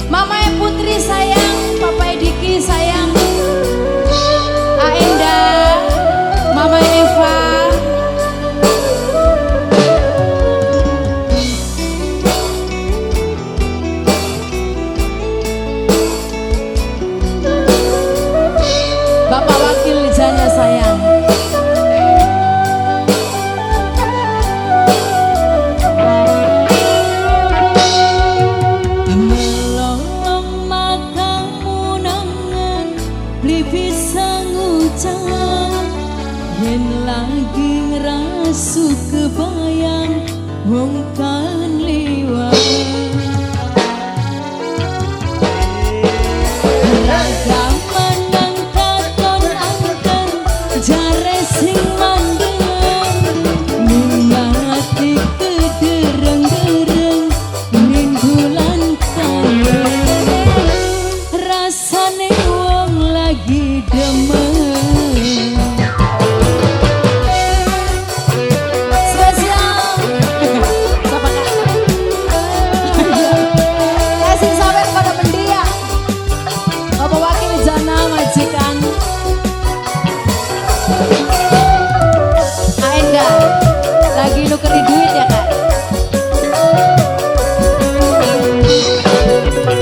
Mama Putri sayang, Papa Diki sayang, Aenda, Mama Eva. Bapak Wakil Jana sayang. Melolong matamu nangen beli bisa ngucap yen lagi ngerasuk kebayang wong kan liwat. Lagi nukeri duit ya kak.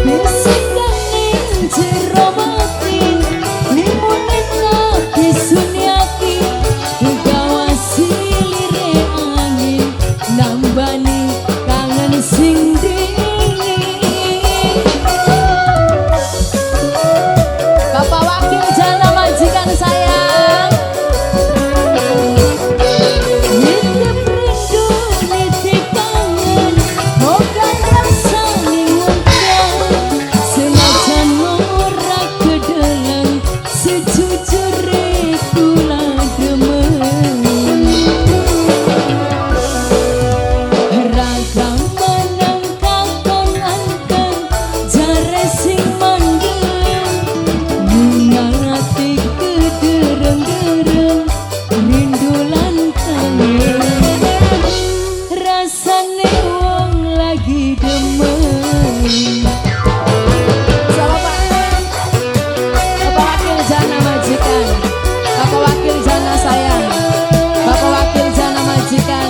Bisikan ning jero batin, limune tapi sunyati, gawasi lire angin, nambani kangen sing dingin. Bapak Wakil Jana majikan sayang. Bapak Wakil Jana majikan,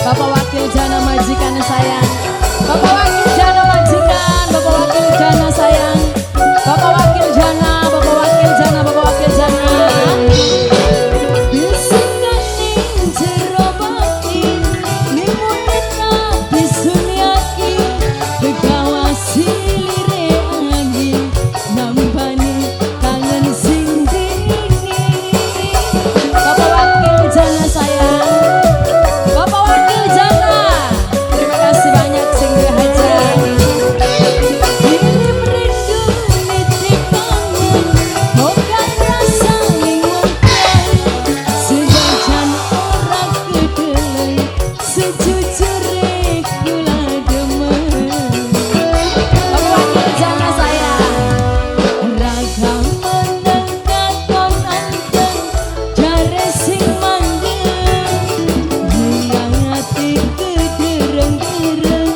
Bapak Wakil Jana majikan sayang, Bapak Wakil Jana majikan, Bapak Wakil Jana sayang, Bapak Wakil Jana, Bapak Wakil Jana, Bapak Wakil Jana. Bisikan ning jero batin, limune tapi sunyati, gawasi lire angin, nambani kangen sing dingin. Bapak Wakil Jana sayang, Bapak Wakil Jana, terima kasih banyak sing dihajar. Kirim rindu nitip kangen, bukan rasa ngingungkan, senajan ora kedeleng, sejujure kula demen. Bapak Wakil Jana sayang, ragam meneng katon anteng, jare sing mandeng, ati kedereng-dereng,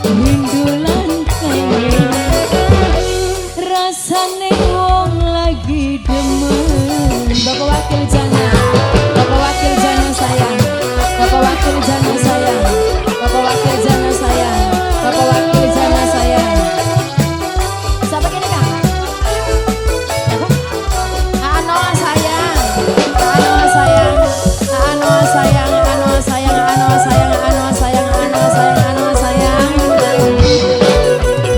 rindu lan kangen, rasane wong lagi demen. Bapak Wakil Jana, Bapak Wakil Jana sayang, Bapak Wakil Jana sayang, Bapak Wakil Jana sayang, Bapak Wakil Jana sayang. Siapa kini kak? Anoa sayang, Anoa sayang, Anoa sayang, Anoa sayang, Anoa sayang, Anoa sayang, Anoa sayang, Anoa sayang.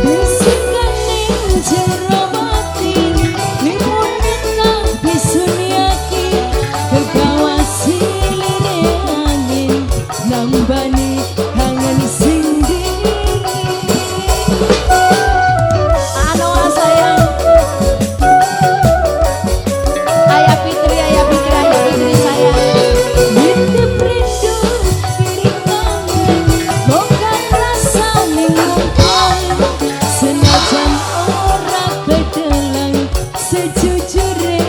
Bisikan ning jero batin, limune tapi sunyati, kegawasi lire angin, nambani kangen sing dingin. Anoa sayang, Ayah Fitri, Ayah Fitri, Ayah Fitri sayang. Nitip rindu kirim kangen, bukan rasa ningungkan, senajan ora kedeleng, sejujure